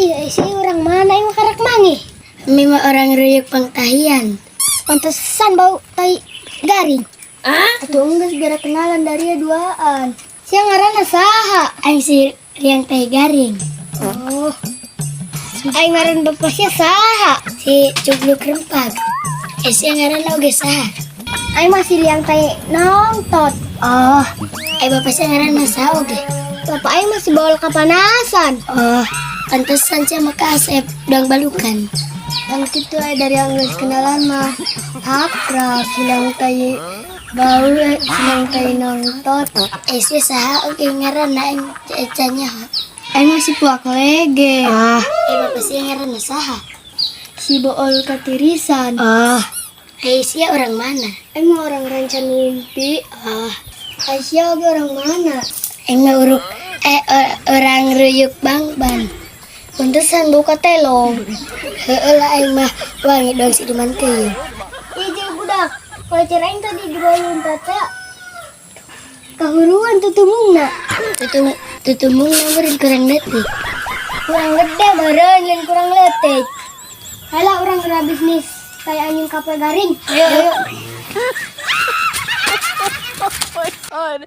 Ih, si orang mana yang karak manggih? Memang orang ruyuk pangtahian. Pantesan bau tai garing. Ah? Atuh geus gara kenalan dari duaan. Sia ngaranna saha? Aing si Riang tai garing. Oh. Aing ngaran bapak sia saha? Si Cubluk Rempag. Eh, sia ngaranna oge saha? Aing masih liang tai nongtot. Oh, eh, bapak sia ngaranna saha oge? Bapak aing masih bawa kepanasan. Oh, pantesan sia mah kasep dong balukan. Kan gitu ay dari yang geus kenalan mah akrab silang tai bau silang tai nongtot. Eh, sia saha oge ngaranna, aing ecanya? Aing masih puak lege. Ah, eh, bapak sia ngaranna saha? Si Bool Katirisan. Oh, eh, sia orang mana? Aing mah orang Ranca Mimpi. Oh, eh, sia oge orang mana? Aing mah uruk eh orang ruyuk Bangban. Pantesan bau katelong. Heeh lah, aing mah wangi dong si duman teuing. Ih, jeung budak. Kalau aing tadi di bawah luntat ya. Kahuruan tutumungna. Tutumungna meureun kurang leutik. Kurang gede meureun, lain kurang leutik. Halah, urang geura bisnis kayak anjing kape garing. Ayo, ayo. Oh my God.